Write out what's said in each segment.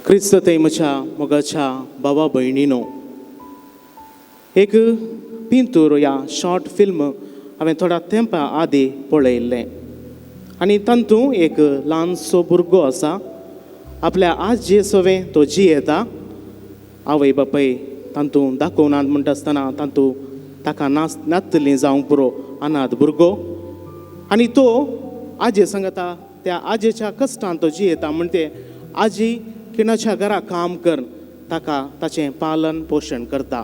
क्रिस्त थंय म्हज्या मोगाच्या भावा भयणीनो, एक पिंतूर ह्या शॉर्ट फिल्म हांवें थोड्या तेंपा आदीं पळयल्लें आनी तातूंत एक ल्हानसो भुरगो आसा. आपल्या आजये सवें तो जियेता. आवय बापूय तातूंत दाखोवनात म्हणटा आसतना तातूंत ताका नास नातलीं जावंक पुरो, अनाथ भुरगो. आनी तो आजये सांगता, त्या आजयेच्या कश्टान तो जियेता. म्हणटे आजी किणाच्या घरा काम कर ताका ताचें पालन पोशण करता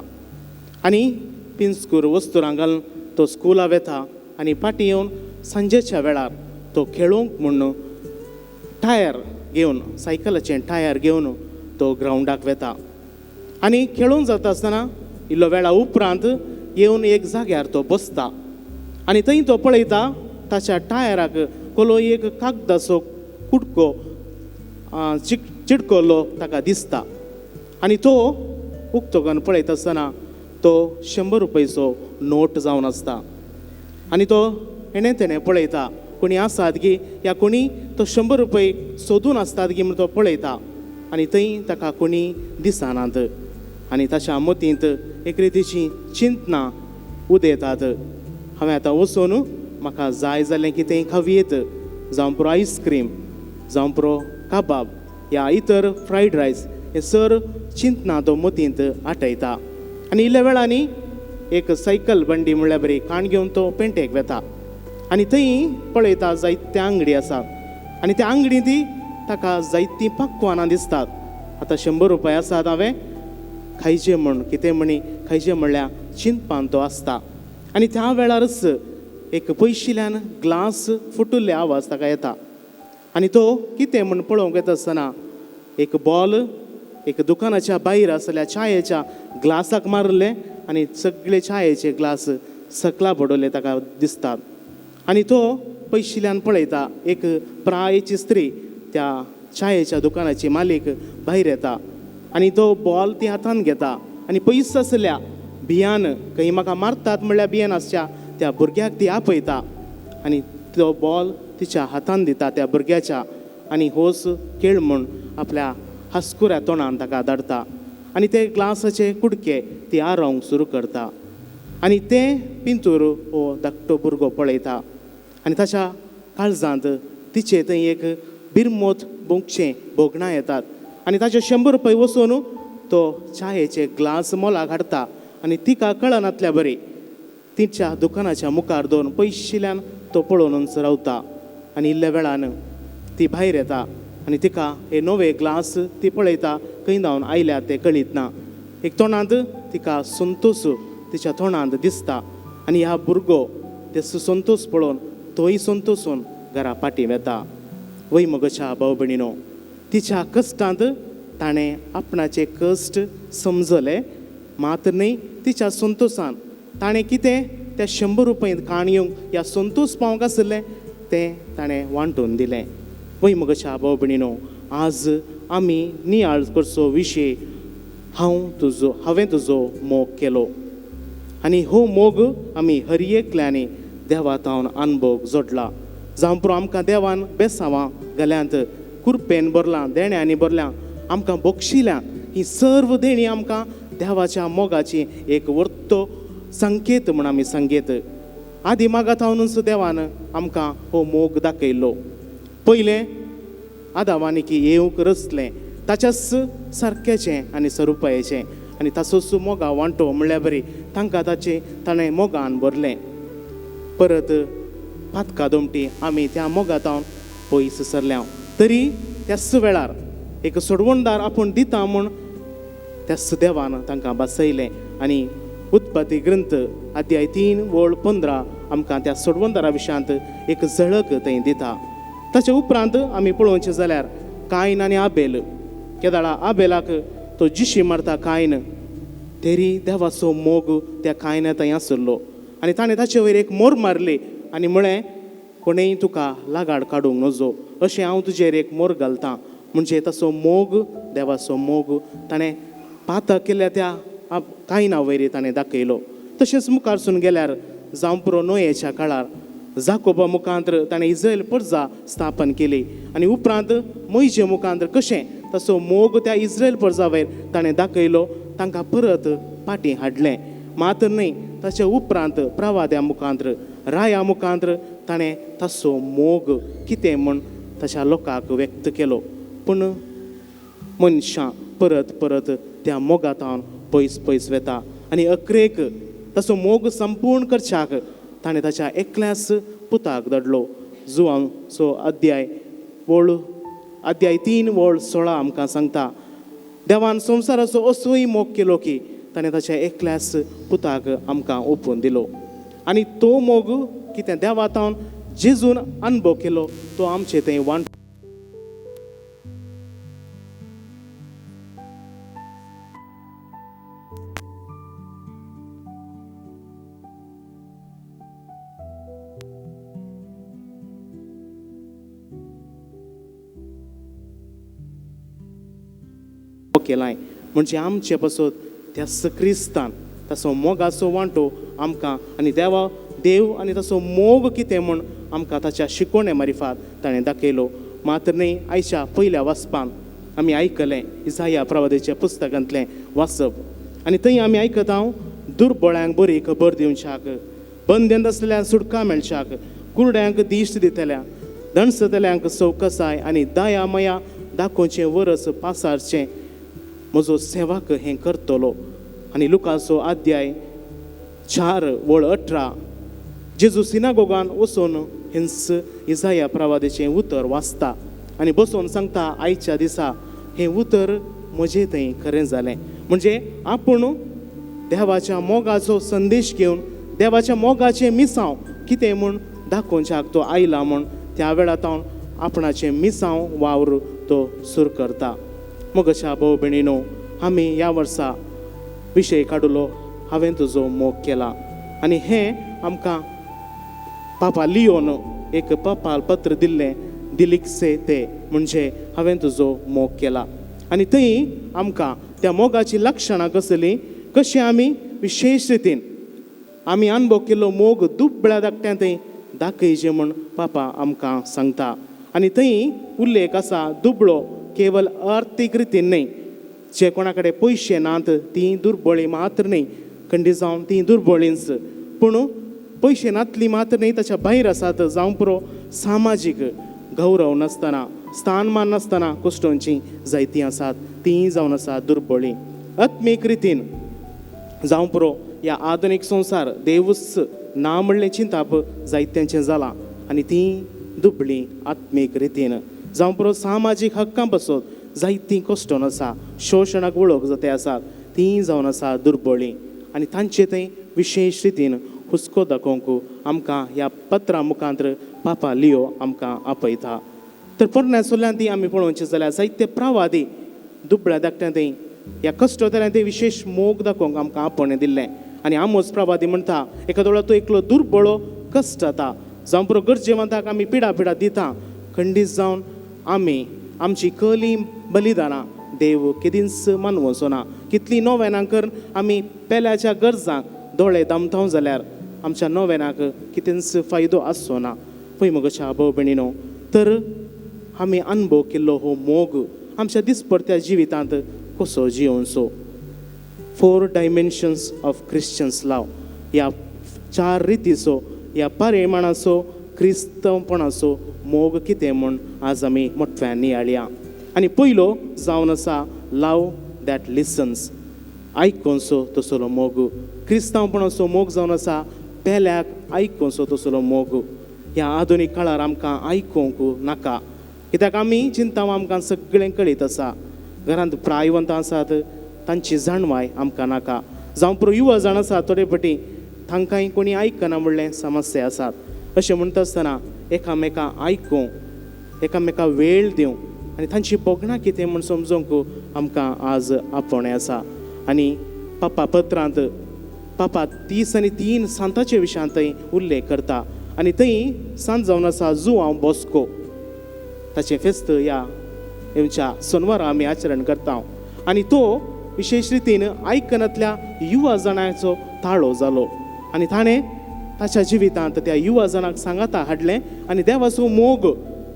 आनी पिंजकूर वस्तुरां घालून तो स्कुला वेता आनी फाटीं येवन सांजेच्या वेळार तो खेळूंक म्हूण टायर घेवन, सायकलाचें टायर घेवन तो ग्रावंडाक वेता. आनी खेळूंक जाता आसतना इल्लो वेळा उपरांत येवन एक जाग्यार तो बसता आनी थंय तो पळयता ताच्या टायराक कोलो एक कागदाचो कुडको चिटकल्लो ताका दिसता. आनी तो उक्तो करून पळयता आसतना तो 100 रुपयाचो नोट जावन आसता. आनी तो हेणें तेणें पळयता कोणी आसात की या कोणी तो 100 रुपये सोदून आसतात की म्हण तो पळयता आनी थंय ताका कोणी दिसनात. आनी ताच्या मतींत एक रितीची चिंतना उदेतात, हांवें आतां वचून म्हाका जाय जालें कितें खावयेत, जावं पुरो आयस्क्रीम, जावं पुरो काबाब या इतर फ्रायड रायस, हे सर चिंतना तो मतींत आठयता. आनी इल्ल्या वेळांनी एक सायकल बंडी म्हणल्यार बरी काण घेवन तो पेंटेक वेता आनी थंय पळयता जायत्या आंगडी आसात आनी त्या आंगडी ती ताका जायतीं पक्वानां दिसतात. आतां 100 रुपया आसात, हांवें खायचें म्हूण कितें म्हणी खायचें म्हणल्यार चिंतपान तो आसता. आनी त्या वेळारच एक पयशिल्ल्यान ग्लास फुटुल्ले आवाज ताका येता आनी तो कितें म्हूण पळोवंक येता आसतना एक बॉल एक दुकानाच्या भायर आसल्या च्यायेच्या ग्लासाक मारलें आनी सगळे च्यायेचे ग्लास सकला बडवले ताका दिसतात. आनी तो पयशिल्ल्यान पळयता एक प्रायेची स्त्री त्या च्यायेच्या दुकानाची मालीक भायर येता आनी तो बॉल ती हातान घेता आनी पयस आसल्या भियान खंय म्हाका मारतात म्हणल्यार भियान आसच्या त्या भुरग्याक ती आपयता आनी तो बॉल तिच्या हातान दिता त्या भुरग्याच्या आनी होच खेळ म्हूण आपल्या हासकुऱ्या तोंडान ताका धाडटा आनी ते ग्लासाचे कुडके ती आरोवंक सुरू करता. आनी तें पिंतूर हो धाकटो भुरगो पळयता आनी ताच्या काळजांत तिचे थंय एक बिरमोत भोगचें भोगणां येतात आनी ताचे 100 रुपये वचून तो च्यायेचे ग्लास मोलाक हाडटा आनी तिका कळनातल्या बरी तिच्या दुकानाच्या मुखार दवरून पयशिल्ल्यान तो पळोवनच रावता. आनी इल्ल्या वेळान ती भायर येता आनी तिका हे नवे ग्लास ती पळयता खंय धांवन आयल्या ते कळीत ना. एक तोंडांत तिका संतोश तिच्या तोंडांत दिसता आनी ह्या भुरगो ते संतोश पळोवन तोय संतोशून घरा फाटीं वेता. वय मगोच्या भाव भयणीनो, तिच्या कश्टांत ताणें आपणाचे कश्ट समजले मात न्हय, तिच्या संतोशान ताणें कितें त्या 100 रुपयांत काण येवंक ह्या संतोश पावंक आसलें तें ताणें वांटून दिलें. वय मगोच्या भाव भयणीनो, आज आमी नियाळ करचो विशय हांव तुजो, हांवें तुजो मोग केलो आनी हो मोग आमी हर एकल्यांनी देवा तावन अनभोग जोडला. जावं पुरो आमकां देवान बेसांवां गल्यांत कुरपेन भरलां, देण्यांनी भरल्यां, आमकां बक्षिल्यां, ही सर्व देणी आमकां देवाच्या मोगाची एक वर्तो संकेत म्हूण आमी सांगेत. आदी मागा तावनूच देवान आमकां हो मोग दाखयलो. पयलें आदावान की येवंक रचलें ताच्याच सारक्याचें आनी स्वरुपाचें आनी ताचोच मोगा वांटो म्हणल्यार बरी तांकां ताचें ताणें मोगान भरलें. परत पातका दोमटी आमी त्या मोगा तावन पयस सरल्या तरी त्याच वेळार एक सोडवणदार आपूण दिता म्हूण त्याच देवान तांकां बसयलें. आनी उत्पत्ती ग्रंथ अध्याय 3:15 आमकां त्या सोडवणदारा विशयांत एक झळक थंय दिता. ताचे उपरांत आमी पळोवचें जाल्यार कायन आनी आबेल, केदाळा आबेलाक तो जिशी मारता कायन, तरी देवाचो मोग त्या कायना थंय आसलो आनी ताणें ताचे वयर एक मोर मारली आनी म्हळें कोणेय तुका लागाड काडूंक नजो अशें हांव तुजेर एक मोर घालतां. म्हणजे ताचो मोग, देवाचो मोग ताणें पातक केल्या त्या कायना वयर ताणें दाखयलो. तशेंच मुखारसून गेल्यार जावं पुरो नोयेच्या काळार जाकोबा मुखांत ताणें इस्रायल प्रजा स्थापन केली आनी उपरांत मोयजे मुखांत कशें तसो मोग त्या इस्रायल प्रजावयर ताणें दाखयलो, तांकां परत फाटीं हाडलें. मात्र न्हय, ताच्या उपरांत प्रवाद्या मुखांत्र, राया मुखांत्र ताणें तसो मोग कितें म्हूण ताच्या लोकांक व्यक्त केलो. पूण मनशां परत परत त्या मोगातावन पयस पयस वेता आनी अकरेक तसो मोग संपूर्ण करच्याक ताणें ताच्या एकल्याच पुताक धाडलो. जुवांचो अध्याय वळ अध्याय 3 वळ 16 आमकां सांगता, देवान संवसाराचो असोय मोग केलो की ताणें ताच्या एकल्याच पुताक आमकां ओपून दिलो. आनी तो मोग कितें देवातावन जेजून अनुभव केलो तो आमचे थंय वांट केलाय. म्हणजे आमचे पासत त्या क्रिस्तान ताचो मोगाचो वांटो आमकां आनी देवा देव आनी ताचो मोग कितें म्हूण आमकां ताच्या शिकवणे मारिफात ताणें दाखयलो. मात्र न्हय, आयच्या पयल्या वाचपान आमी आयकलें इजाया प्रवादेच्या पुस्तकांतलें वाचप आनी थंय आमी आयकता हांव दुर्बळ्यांक बरी खबर दिवच्याक, बंदेंत आसलेल्यांक सुटका मेळच्याक, कुरड्यांक दिश्ट दितल्या, दणसतल्यांक सवकसाय आनी दया मया दाखोवचें वरस पासारचें म्हजो सेवाक हें करतलो. आनी लुकाचो अध्याय 4 वळ 18 जेजू सिनागोगान वचून हेंच इजाया प्रवादेचें उतर वाचता आनी बसोवन सांगता, आयच्या दिसा हें उतर म्हजें थंय खरें जालें. म्हणजे आपूण देवाच्या मोगाचो संदेश घेवन देवाच्या मोगाचें मिसांव कितें म्हूण दाखोवच्याक तो आयला म्हूण त्या वेळार तावन आपणाचें मिसांव वावर तो सुरू करता. मग अशा भाव भयणीनो, आमी ह्या वर्सा विशय काडलो हांवें तुजो मोग केला आनी हें आमकां पापा लियोन एक पपाल पत्र दिल्लें दिलिकसे ते, म्हणजे हांवें तुजो मोग केला. आनी थंय आमकां त्या मोगाची लक्षणां कसलीं, कशें आमी विशेश रितीन आमी अनुभव केल्लो मोग दुबळ्या धाकट्यां थंय दाखयचें म्हूण पापा आमकां सांगता. आनी थंय उल्लेख आसा दुबळो केवल आर्थीक रितीन न्हय, जे कोणा कडेन पयशे नात ती दुर्बळी मात्र न्हय, खंडी जावन ती दुर्बळींच, पूण पयशे नातली मात्र न्हय, ताच्या भायर आसात जावं पुरो सामाजीक गौरव नासतना, स्थानमान नासतना कश्टोंची जायतीं आसात तीं जावन आसात दुर्बळी. आत्मीक रितीन जावं पुरो ह्या आधुनीक संवसार देवूच ना म्हणलें चिंताप जायत्यांचें जालां आनी तीं दुबळीं आत्मीक रितीन. जावं पुरो सामाजीक हक्कां पासत जायतीं कश्टोन आसा, शोशणाक वळख जाते आसात तीं जावन आसा दुर्बळीं. आनी तांचे थंय विशेश रितीन हुस्को दाखोवंक आमकां ह्या पत्रा मुखांत्र पापा लियो आमकां आपयता. तर पोरण्या सोल्ल्यान ती आमी पळोवचें जाल्यार जायते प्रवादी दुबळ्या धाकट्यां थंय ह्या कश्टोतल्यान ते विशेश मोग दाखोवंक आमकां आपोवणें दिल्लें. आनी आमोस प्रवादी म्हणटा, एका दोळो तो एकलो दुर्बळो कश्ट जाता, जावं पुरो गरजेवंताक आमी पिडा पिडा दिता, खंडीत जावन आमी आमची कली बलिदानां देव केदींच मानवचो ना. कितलीं नोवेनां करून आमी पेल्याच्या गरजांक दोळे दामताव जाल्यार आमच्या नोवेनाक कितेंच फायदो आसचो ना. पळय मगोच्या भाव भयणीनो, तर आमी अनुभव केल्लो हो मोग आमच्या दिसपडत्या जिवितांत कसो जियोवचो. 4 डायमेन्शन्स ऑफ क्रिश्चन्स लाव ह्या 4 रितीचो, ह्या परिमाणाचो क्रिस्तवपणाचो मोग कितें म्हूण आज आमी मोठ्यान नियाळया. आनी पयलो जावन आसा लव that listens, आयकोनसो तसलो मोग. क्रिस्तांवपणाचो मोग जावन आसा पेल्याक आयकोनसो तसलो मोग. ह्या आधुनीक काळार आमकां आयकोंक नाका, कित्याक आमी चिंता आमकां सगळें कळीत आसा. घरांत प्रायवंत आसात तांची जाणवाय आमकां नाका. जावं पुरो युवा जाण आसात थोडे फावटी तांकांय कोणी आयकना म्हणलें समस्या आसात. अशें म्हणटा आसतना एकामेकां आयकूंक, एकामेकां वेळ दिवंक आनी तांची भोगणां कितें म्हूण समजूंक आमकां आज आपोवणें आसा. आनी पापा पत्रांत पापा 33 सांताचे विशयांत थंय उल्लेख करता आनी थंय सांत जावन आसा जुआंव बॉस्को, ताचें फेस्त ह्या येवच्या सोनवारा आमी आचरण करता. आनी तो विशेश रितीन आयकनातल्या युवा जाणाचो ताळो जालो आनी ताणें ताच्या जिवितांत त्या युवा जाणाक सांगाता हाडलें आनी देवाचो मोग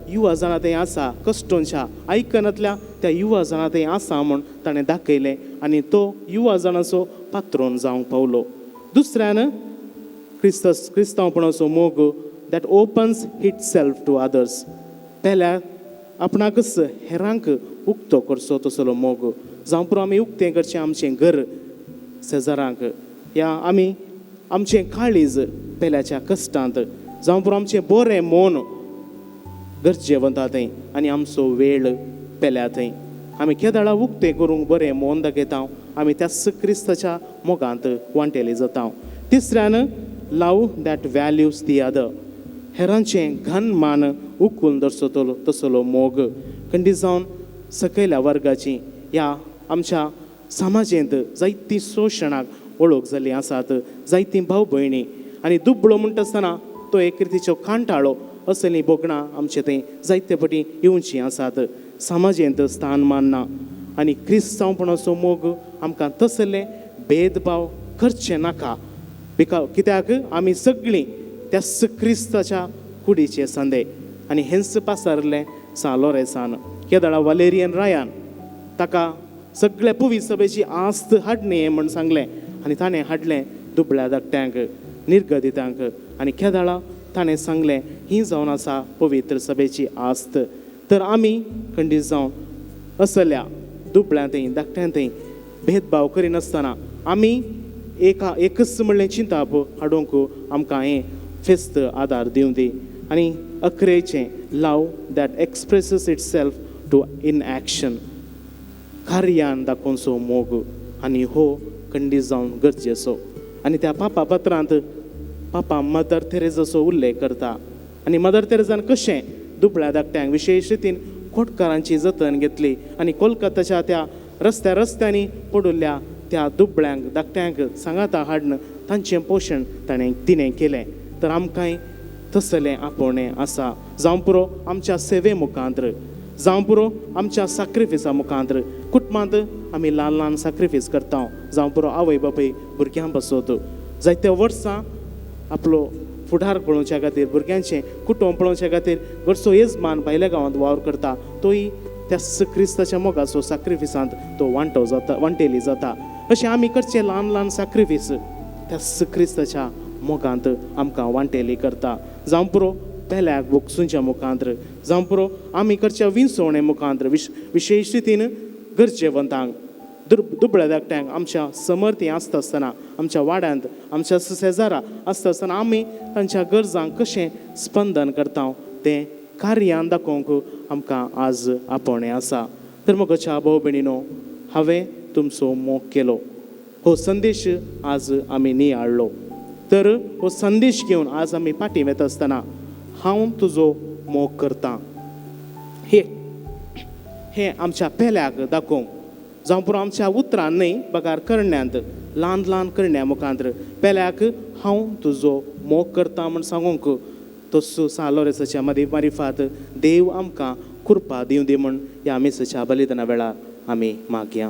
युवा जाणां थंय आसा कश्टोंच्या आयकनातल्या त्या युवा जाणा थंय आसा म्हूण ताणें दाखयलें आनी तो युवा जाणाचो पात्रोन जावंक पावलो. दुसऱ्यान क्रिस्तांवपणाचो मोग that opens itself to others. पेल्या आपणाकच हेरांक उक्तो करचो तसलो मोग. जावं पुरो आमी उक्तें करचें आमचें घर शेजारांक, या आमी आमचें काळीज पेल्याच्या कश्टांत, जावं पुरो आमचें बरें मन गरजेवंता थंय आनी आमचो वेळ पेल्या थंय. आमी केदळा उक्तें करूंक बरें मन दाखयता, आमी त्याच क्रिस्ताच्या मोगांत वांटेली जाता. तिसऱ्यान love that values the other. हेरांचें घन मान उखून दरचो तसलो मोग. खंडीत जावन सकयल्या वर्गाची ह्या आमच्या समाजेंत जायतीं शोशणाक वळख जाल्लीं आसात, जायतीं भाव भयणी आनी दुबळो म्हणटा आसतना तो एक रितीचो कांटाळो असलीं भोगणां आमचे थंय जायते पटी येवचीं आसात. समाजेंत स्थान मानना आनी क्रिस्तांवपणाचो मोग आमकां तसले भेदभाव करचे नाका. बिका कित्याक आमी सगळीं त्याच क्रिस्ताच्या कुडीचे संदे. आनी हेंच पासारलें सां लोरेसान केदळा वालेरियन रायान ताका सगळे पुवी सभेची आस्त हाडणी म्हण सांगलें आनी ताणें हाडलें दुबळ्या धाकट्यांक, निर्गदितांक. आनी केदळा ताणें सांगलें ही जावन आसा पवित्र सभेची आस्त. तर आमी खंडीत जावन असल्या दुबळ्यांतय धाकट्यांतय भेदभाव करिनासतना आमी एका एकच म्हणलें चिंताप हाडूंक आमकां हें फेस्त आदार दिवं दी. आनी अकरेचें love that expresses itself to in action. कार्यान दाखोवचो मोग आनी हो खंडीत जावन गरजेचो. आनी त्या पापा पत्रांत पापा मदर तेरेजाचो उल्लेख करता आनी मदर तेरेजान कशें दुबळ्या धाकट्यांक विशेश रितीन खोटकारांची जतन घेतली आनी कोलकाताच्या त्या रस्त्या रस्त्यांनी पडिल्ल्या त्या दुबळ्यांक धाकट्यांक सांगाता हाडून तांचें पोशण ताणें तिणें केलें. तर आमकांय तसलें आपोवणें आसा. जावं पुरो आमच्या सेवे मुखांत्र, जावं पुरो आमच्या साक्रिफिसा मुखांत्र. कुटुंबांत आमी ल्हान ल्हान साक्रिफीस करता, जावं पुरो आवय बापूय भुरग्यां बसोत जायत्या वर्सां आपलो फुडार पळोवच्या खातीर, भुरग्यांचें कुटुंब पळोवच्या खातीर घरचो येजमान भायल्या गांवांत वावर करता, तोय त्या क्रिस्ताच्या मोगाचो साक्रिफिसांत तो वांटो जाता, वांटेली जाता. अशें आमी करचें ल्हान ल्हान साक्रिफीस त्या क्रिस्ताच्या मोगांत आमकां वांटेली करता. जावं पुरो पेल्याक बोगसूंच्या मुखांत्र, जावं पुरो आमी करच्या विंचवणे मुखांत्र, विशेश रितीन गरजेवंतांक, दुबळ्या धाकट्यांक आमच्या समर्थी आसता आसतना, आमच्या वाड्यांत, आमच्या शेजारा आसता आसतना आमी तांच्या गरजांक कशें स्पंदन करता तें कार्यान दाखोवंक आमकां आज आपोवणें आसा. तर म्हज्या भाव भयणीनो, हांवें तुमचो मोग केलो, हो संदेश आज आमी नियाळ्ळो. तर हो संदेश घेवन आज आमी फाटीं वता आसतना हांव तुजो मोग करतां हे हें आमच्या पेल्याक दाखोवंक, जावं पुरो आमच्या उतरान न्हय बगार करण्यांत, ल्हान ल्हान करण्या मुखांत्र पेल्याक हांव तुजो मोग करता म्हूण सांगूंक तसो सां लोरेसाच्या मदीं मारिफात देव आमकां कृपा दिवं दी म्हूण ह्या मिसाच्या बलिदाना वेळार आमी मागया.